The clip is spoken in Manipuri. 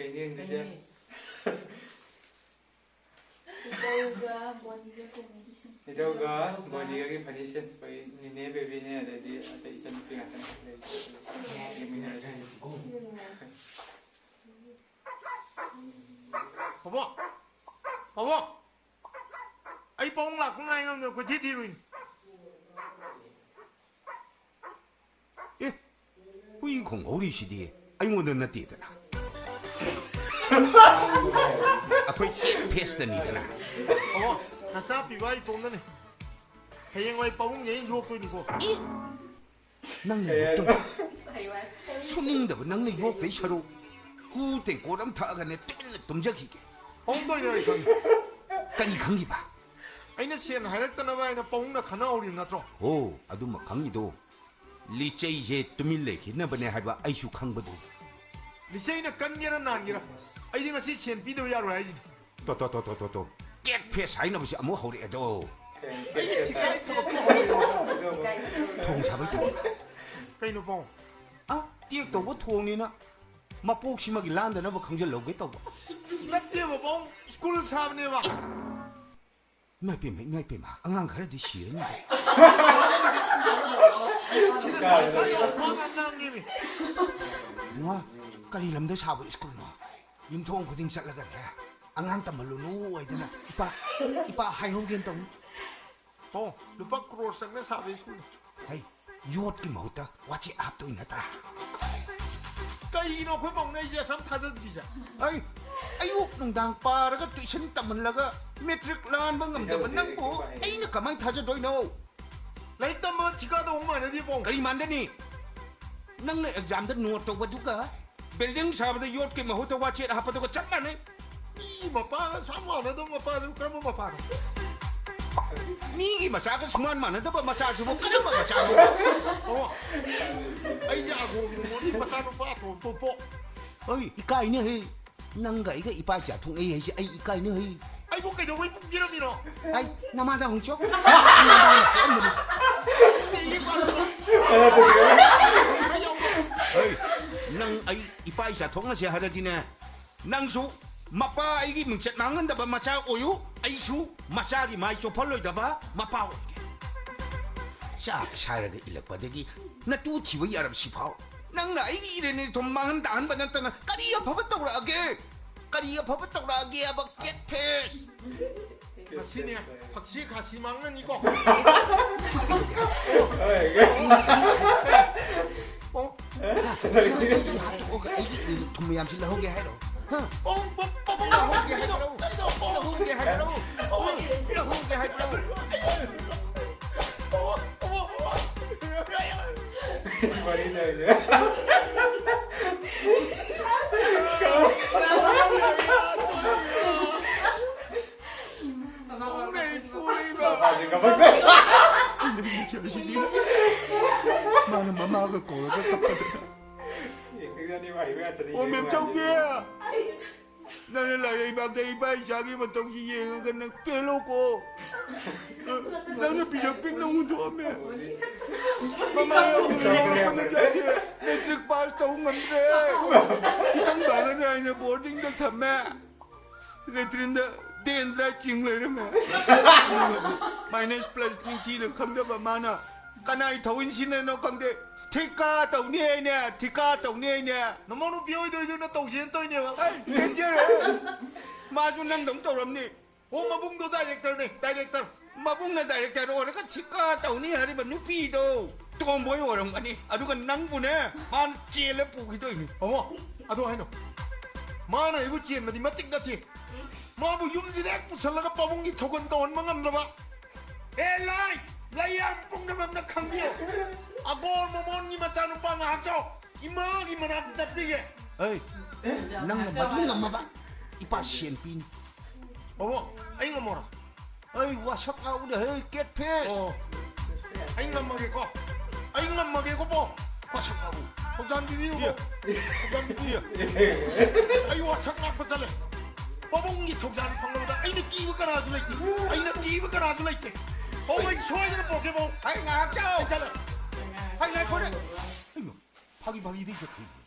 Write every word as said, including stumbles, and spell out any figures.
ꯀꯩꯅꯣ ꯌꯦꯡꯗꯣꯏꯁꯦ? ꯏꯙꯧꯒ ꯕꯣꯅꯤꯒ ꯀꯣꯃꯦꯗꯤ ꯁꯤꯟ꯫ ꯏꯙꯧꯒ ꯕꯣꯅꯤꯒꯒꯤ ꯐꯅꯤ ꯁꯤꯟ꯫ ꯑꯩꯈꯣꯏ ꯅꯤꯅꯦ ꯕꯦꯕꯤꯅꯦ, ꯑꯗꯩꯗꯤ ꯑꯇꯩ ꯏꯆꯟꯅꯨꯄꯤ ꯉꯥꯛꯇꯅꯦ ꯂꯩꯔꯤꯁꯦ꯫ ꯌꯦꯡꯃꯤꯟꯅꯔꯁꯦ꯫ ꯄꯥꯕꯨꯡ! ꯄꯥꯕꯨꯡ! ꯑꯩ ꯄꯥꯕꯨꯡ ꯂꯥꯛꯄ ꯉꯥꯏ ꯉꯝꯗꯅ ꯀꯣꯏꯊꯤ ꯊꯤꯔꯨꯏꯅꯤ꯫ ꯑꯦ, ꯍꯨꯏ ꯈꯣꯡꯍꯧꯔꯤꯁꯤꯗꯤ ꯑꯩꯉꯣꯟꯗ ꯅꯠꯇꯦꯗꯅ꯫ ꯑꯩꯈꯣꯏ ꯀꯦꯠ ꯐꯦꯁꯇꯅꯤꯗꯅ꯫ ꯑꯣ, ꯅꯆꯥ ꯄꯤꯕ ꯑꯩ ꯏꯇꯣꯝꯗꯅꯦ꯫ ꯍꯌꯦꯡꯋꯥꯏ ꯄꯥꯕꯨꯡ ꯌꯦꯡ ꯌꯣꯛꯇꯣꯏꯅꯤꯀꯣ꯫ ꯏ! ꯅꯪꯅ ꯌꯣꯛꯇꯣꯏꯕ? ꯁꯨꯅꯤꯡꯗꯕ ꯅꯪꯅ ꯌꯣꯛꯇꯣꯏ ꯁꯔꯨꯛ, ꯍꯨ ꯇꯦꯡꯀꯣꯠ ꯑꯃ ꯊꯛꯑꯒꯅꯦ ꯇꯨꯃꯤꯟꯅ ꯇꯨꯝꯖꯈꯤꯒꯦ꯫ ꯄꯥꯕꯨꯡꯗ ꯑꯣꯏꯅ ꯑꯩ ꯈꯪꯉꯤ꯫ ꯀꯔꯤ ꯈꯪꯉꯤꯕ? ꯑꯩꯅ ꯁꯦꯟ ꯍꯥꯏꯔꯛꯇꯅꯕ ꯍꯥꯏꯅ ꯄꯥꯕꯨꯡꯅ ꯈꯟꯅꯍꯧꯔꯤꯕ ꯅꯠꯇ꯭ꯔꯣ? ꯍꯣ, ꯑꯗꯨꯃ ꯈꯪꯉꯤꯗꯣ꯫ ꯂꯤꯆꯩꯁꯦ ꯇꯨꯃꯤꯟ ꯂꯩꯈꯤꯅꯕꯅꯦ ꯍꯥꯏꯕ ꯑꯩꯁꯨ ꯈꯪꯕꯗꯣ꯫ ꯂꯤꯆꯩꯅ ꯀꯟꯒꯦꯔꯥ ꯅꯥꯟꯒꯦꯔꯥ, ꯑꯩꯗꯤ ꯉꯁꯤ ꯁꯦꯟ ꯄꯤꯗꯕ ꯌꯥꯔꯣꯏ ꯍꯥꯏꯁꯤꯅꯤ꯫ ꯇꯣ, ꯇꯣ, ꯇꯣ, ꯇꯣ, ꯇꯣ, ꯇꯣ꯫ ꯀꯦꯠ ꯐꯦꯁ ꯍꯥꯏꯅꯕꯁꯦ ꯑꯃꯨꯛ ꯍꯧꯔꯛꯑꯦꯗꯣ꯫ ꯑꯩꯒꯤ ꯊꯤꯀꯥꯏ ꯊꯕꯛꯇꯣ ꯍꯧꯔꯛꯑꯦꯕ꯫ ꯊꯣꯡ ꯁꯥꯕꯩ ꯊꯕꯛ꯫ ꯀꯩꯅꯣ ꯄꯥꯎ? ꯑ, ꯇꯦꯛ ꯇꯧꯕ ꯊꯣꯡꯅꯤꯅ ꯃꯄꯣꯛꯁꯤꯃꯒꯤ ꯂꯥꯟꯗꯅꯕ ꯈꯪꯖꯤꯜꯍꯧꯒꯦ ꯇꯧꯕ꯫ ꯅꯠꯇꯦꯕ ꯄꯥꯎ, ꯁ꯭ꯀꯨꯜ ꯁꯥꯕꯅꯦꯕ꯫ ꯏꯃꯥ ꯏꯄꯦꯝꯃ, ꯏꯃꯥ ꯏꯄꯦꯝꯃ, ꯑꯉꯥꯡ ꯈꯔꯗꯤ ꯁꯤꯔꯅꯤ꯫ ꯁꯤꯗ ꯁꯥꯏ ꯁꯥꯏ ꯌꯥꯝ ꯋꯥ ꯉꯥꯡ ꯉꯥꯡꯉꯦꯃꯤ꯫ ꯏꯃꯥ, ꯀꯔꯤ ꯂꯝꯗ ꯁꯥꯕ ꯁ꯭ꯀꯨꯜꯅꯣ? ꯌꯨꯝꯊꯣꯡ ꯈꯨꯗꯤꯡ ꯆꯠꯂꯒꯅꯦ, "ꯑꯉꯥꯡ ꯇꯝꯍꯜꯂꯨꯅꯨ" ꯍꯥꯏꯗꯅ ꯏꯄꯥ, ꯏꯄꯥ ꯍꯥꯏꯍꯧꯒꯦꯅ ꯇꯧꯅꯤ꯫ ꯑꯣ, ꯂꯨꯄꯥ ꯀ꯭ꯔꯣꯔ ꯆꯪꯅ ꯁꯥꯕ ꯁ꯭ꯀꯨꯜꯅꯤ꯫ ꯍꯩ, ꯌꯣꯠꯀꯤ ꯃꯍꯨꯠꯇ ꯋꯥꯆꯦꯠ ꯍꯥꯞꯇꯣꯏ ꯅꯠꯇ꯭ꯔꯥ? ꯀꯩꯒꯤꯅꯣ ꯑꯩꯈꯣꯏ ꯄꯥꯎꯅ ꯑꯩꯁꯦ ꯑꯁꯥꯝ ꯊꯥꯖꯗ꯭ꯔꯤꯁꯦ? ꯑꯩ, ꯑꯌꯨꯛ ꯅꯨꯡꯗꯥꯡ ꯄꯥꯔꯒ ꯇꯨꯏꯁꯟ ꯇꯝꯍꯜꯂꯒ ꯃꯦꯇ꯭ꯔꯤꯛ ꯂꯥꯟꯕ ꯉꯝꯗꯕ ꯅꯪꯕꯨ ꯑꯩꯅ ꯀꯃꯥꯏꯅ ꯊꯥꯖꯗꯣꯏꯅꯣ? ꯂꯥꯏꯔꯤꯛ ꯇꯝꯕ ꯊꯤꯀꯥꯗꯧ ꯃꯥꯟꯅꯗꯦ ꯄꯥꯎ꯫ ꯀꯔꯤ ꯃꯥꯟꯗꯅꯤ? ꯅꯪꯅ ꯑꯦꯛꯖꯥꯝꯗ ꯅꯣꯠ ꯇꯧꯕꯗꯨꯒ ꯕꯤꯜꯗꯤꯡ ꯁꯥꯕꯗ ꯌꯣꯠꯀꯤ ꯃꯍꯨꯠꯇ ꯋꯥꯆꯦꯠ ꯍꯥꯞꯄꯗꯨꯒ ꯆꯞ ꯃꯥꯟꯅꯩ꯫ ꯃꯤꯒꯤ ꯃꯄꯥꯒ ꯁꯨꯃꯥꯟ ꯃꯥꯟꯅꯗꯕ ꯃꯄꯥꯗꯨ ꯀꯔꯝꯕ ꯃꯄꯥꯅꯣ? ꯃꯤꯒꯤ ꯃꯆꯥꯒ ꯁꯨꯃꯥꯟ ꯃꯥꯟꯅꯗꯕ ꯃꯆꯥꯁꯤꯕꯨ ꯀꯔꯝꯕ ꯃꯆꯥꯅꯣ? ꯑꯣ, ꯑꯩꯁꯦ ꯑꯒꯣꯝ ꯅꯨꯡꯉꯣꯟꯒꯤ ꯃꯆꯥꯅꯨꯄꯥ ꯑꯇꯣꯝꯕ ꯄꯣꯛ꯫ ꯑꯩ ꯏꯀꯥꯏꯅꯦꯍꯦ꯫ ꯅꯪꯒ ꯑꯩꯒ ꯏꯄꯥ ꯏꯆꯥ ꯊꯣꯛꯅꯩ ꯍꯥꯏꯁꯦ ꯑꯩ ꯏꯀꯥꯏꯅꯦꯍꯦ꯫ ꯑꯩꯕꯨ ꯀꯩꯗꯧꯕꯩ ꯄꯣꯛꯄꯤꯔꯝꯃꯤꯅꯣ? ꯑꯩ ꯅꯃꯥꯗ ꯍꯪꯆꯣ꯫ ꯅꯃꯥꯅ ꯄꯣꯛꯑꯝꯕꯅꯤ꯫ ꯑꯩ ꯏꯄꯥ ꯏꯆꯥ ꯊꯣꯛꯅꯁꯦ ꯍꯥꯏꯔꯗꯤꯅꯦ, ꯅꯪꯁꯨ ꯃꯄꯥ ꯑꯩꯒꯤ ꯃꯤꯡꯆꯠ ꯃꯥꯡꯍꯟꯗꯕ ꯃꯆꯥ ꯑꯣꯏꯌꯨ, ꯑꯩꯁꯨ ꯃꯆꯥꯒꯤ ꯃꯥꯏ ꯆꯣꯞꯍꯜꯂꯣꯏꯗꯕ ꯃꯄꯥ ꯑꯣꯏꯒꯦ꯫ ꯆꯥꯛ ꯁꯥꯏꯔꯒ ꯏꯜꯂꯛꯄꯗꯒꯤ ꯅꯇꯨ ꯊꯤꯕ ꯌꯥꯔꯕꯁꯤꯐꯥꯎ ꯅꯪꯅ ꯑꯩꯒꯤ ꯏꯔꯦꯟ ꯏꯊꯨꯝ ꯃꯥꯡꯍꯟ ꯇꯥꯍꯟꯕ ꯅꯠꯇꯅ ꯀꯔꯤ ꯑꯐꯕ ꯇꯧꯔꯛꯑꯒꯦ? ꯀꯔꯤ ꯑꯐꯕ ꯇꯧꯔꯛꯑꯒꯦ ꯍꯥꯏꯕ cat face? ꯉꯁꯤꯅꯦ, ꯐꯛꯁꯤ ꯈꯥꯁꯤ ꯃꯥꯡꯅꯅꯤꯀꯣ꯫ ꯑꯣ, ꯅꯪ ꯑꯩꯁꯦ ꯍꯥꯠꯇꯣꯛꯑꯒ ꯑꯩꯒꯤ ꯏꯔꯦꯟ ꯏꯊꯨꯝ ꯃꯌꯥꯝꯁꯤ ꯂꯧꯍꯧꯒꯦ ꯍꯥꯏꯔꯣ? ꯍꯥ? ꯑꯣ, ꯄ-, ꯄ-, ꯄ-, ꯂꯧꯍꯧꯒꯦ ꯍꯥꯏꯕ꯭ꯔꯣ? ꯀꯩꯅꯣ? ꯂꯧꯍꯧꯒꯦ ꯍꯥꯏꯕ꯭ꯔꯣ? ꯂꯧꯍꯧꯒꯦ ꯍꯥꯏꯕ꯭ꯔꯣ? ꯋꯥꯔꯤ ꯇꯧꯔꯤꯁꯦ꯫ ꯃꯄꯥꯁꯦ ꯀꯞꯄꯛꯇꯣꯏ꯫ ꯑꯩꯅ ꯅꯨꯡꯁꯤꯕꯁꯤꯗꯤ ꯃꯥꯅ ꯃꯃꯥꯒ ꯀꯧꯔꯒ ꯀꯞꯄꯗ꯫ ꯌꯦꯡꯗꯣꯏꯖꯥꯠꯅꯤ, ꯋꯥꯔꯤ ꯉꯥꯛꯇꯅꯤ, ꯑꯣ, ꯌꯦꯡꯉꯨ ꯃꯦꯝꯆꯧꯕꯤ! ꯌꯥꯗꯦ꯫ ꯅꯪꯅ ꯂꯥꯏꯔꯩꯕꯥꯛꯇ ꯏꯄꯥ ꯏꯆꯥꯒꯤ ꯃꯇꯧꯁꯤ ꯌꯦꯡꯉꯒ ꯅꯪ ꯄꯦꯜꯂꯣꯀꯣ꯫ ꯅꯪꯅ ꯄꯤꯁꯛ ꯄꯤꯛꯅ ꯍꯨꯟꯗꯣꯛꯑꯝꯃꯦ꯫ ꯃꯃꯥ ꯌꯥꯎꯗꯅ ꯌꯣꯛꯂꯛꯄ ꯅꯆꯥꯁꯦ ꯃꯦꯇ꯭ꯔꯤꯛ ꯄꯥꯁ ꯇꯧ ꯉꯝꯗ꯭ꯔꯦ꯫ ꯈꯤꯇꯪ ꯐꯒꯗ꯭ꯔꯥ ꯍꯥꯏꯅ ꯕꯣꯔꯗꯤꯡꯗ ꯊꯝꯃꯦ꯫ ꯂꯦꯇ꯭ꯔꯤꯟꯗ ꯗꯦꯟꯗ꯭ꯔꯥꯏ ꯆꯤꯡ ꯂꯩꯔꯝꯃꯦ꯫ ꯃꯥꯏꯅꯁ ꯄ꯭ꯂꯁ ꯅꯤꯡꯊꯤꯅ ꯈꯪꯗꯕ ꯃꯥꯅ ꯀꯅꯥꯏ ꯊꯧꯏꯟ ꯁꯤꯟꯅꯅꯣ ꯈꯪꯗꯦ꯫ ꯊꯤꯀꯥ ꯇꯧꯅꯤ ꯍꯥꯏꯅꯦ, ꯊꯤꯀꯥ ꯇꯧꯅꯤ ꯍꯥꯏꯅꯦ꯫ ꯅꯃꯧ ꯅꯨꯄꯤ ꯑꯣꯏꯗꯣꯏꯗꯨꯅ ꯇꯧꯁꯦꯅ ꯇꯧꯔꯤꯅꯦꯕ꯫ ꯍꯩ, ꯗꯦꯟꯖꯔ! ꯃꯥꯁꯨ ꯅꯪꯗꯧ ꯇꯧꯔꯝꯅꯤ꯫ ꯑꯣ, ꯃꯕꯨꯡꯗꯣ ꯗꯥꯏꯔꯦꯛꯇꯔꯅꯦ, ꯗꯥꯏꯔꯦꯛꯇꯔ꯫ ꯃꯕꯨꯡꯅ ꯗꯥꯏꯔꯦꯛꯇꯔ ꯑꯣꯏꯔꯒ ꯊꯤꯀꯥ ꯇꯧꯅꯤ ꯍꯥꯏꯔꯤꯕ ꯅꯨꯄꯤꯗꯣ ꯇꯣꯝꯕꯣꯏ ꯑꯣꯏꯔꯝꯒꯅꯤ꯫ ꯑꯗꯨꯒ ꯅꯪꯕꯨꯅꯦ, ꯃꯥꯅ ꯆꯦꯜꯂ ꯄꯨꯈꯤꯗꯣꯏꯅꯤ꯫ ꯑꯃꯣ, ꯑꯗꯨ ꯍꯥꯏꯅꯣ꯫ ꯃꯥꯅ ꯑꯩꯕꯨ ꯆꯦꯟꯕꯗꯤ ꯃꯇꯤꯛ ꯅꯠꯇꯦ꯫ ꯃꯥꯕꯨ ꯌꯨꯝꯁꯤꯗ ꯍꯦꯛ ꯄꯨꯁꯜꯂꯒ ꯄꯥꯕꯨꯡꯒꯤ ꯊꯧꯒꯜ ꯇꯧꯍꯟꯕ ꯉꯝꯗ꯭ꯔꯕ? ꯑꯦ ꯂꯥꯏ! ꯂꯥꯏꯌꯥꯝ ꯄꯨꯝꯅꯃꯛꯅ ꯈꯪꯕꯤꯌꯨ! ꯑꯕꯣꯔ ꯃꯃꯣꯟꯒꯤ ꯃꯆꯥꯅꯨꯄꯥ ꯉꯥꯏꯍꯥꯛ ꯆꯥꯎ! ꯏꯃꯥꯒꯤ ꯃꯅꯥꯛꯇ ꯆꯠꯄꯤꯒꯦ! ꯑꯩ, ꯅꯪꯅ ꯃꯗꯨ ꯉꯝꯃꯕ, ꯏꯄꯥ ꯁꯦꯟ ꯄꯤꯅꯤ꯫ ꯕꯥꯕꯣ, ꯑꯩ ꯉꯝꯃꯣꯔꯥ? ꯑꯩ ꯋꯥꯁꯛ ꯉꯥꯛꯎꯅꯦ, ꯍꯦ, cat face! ꯑꯣ꯫ ꯑꯩ ꯉꯝꯃꯒꯦꯀꯣ꯫ ꯑꯩ ꯉꯝꯃꯒꯦꯀꯣ, ꯄꯣ꯫ ꯋꯥꯁꯛ ꯉꯥꯛꯎ꯫ ꯊꯧꯖꯥꯟ ꯄꯤꯕꯤꯌꯨ, ꯄꯤꯌꯨ꯫ ꯄꯣ꯫ ꯊꯧꯖꯥꯟ ꯄꯤꯕꯤꯌꯨ꯫ ꯑꯩ ꯋꯥꯁꯛ ꯉꯥꯛꯄ ꯆꯠꯂꯦ꯫ ꯄꯥꯕꯨꯡꯒꯤ ꯊꯧꯖꯥꯟ ꯐꯪꯂꯕꯗ ꯑꯩꯅ ꯀꯤꯕ ꯀꯅꯥꯁꯨ ꯂꯩꯇꯦ꯫ ꯑꯩꯅ ꯀꯤꯕ ꯀꯅꯥꯁꯨ ꯂꯩꯇꯦ꯫ ꯄꯥꯕꯨꯡ, ꯑꯩ ꯁꯣꯏꯗꯅ ꯄꯣꯔꯛꯀꯦ, ꯄꯥꯕꯨꯡ꯫ ꯑꯩ ꯉꯥꯏꯍꯥꯛ ꯆꯥꯎ꯫ ꯑꯩ ꯆꯠꯂꯦ꯫ ꯑꯩ ꯉꯥꯏꯈꯣꯅꯦ꯫ ꯏꯃꯥ, ꯐꯥꯒꯤ ꯐꯥꯒꯤꯗꯤ ꯆꯠꯈ꯭ꯔꯤꯅꯦ꯫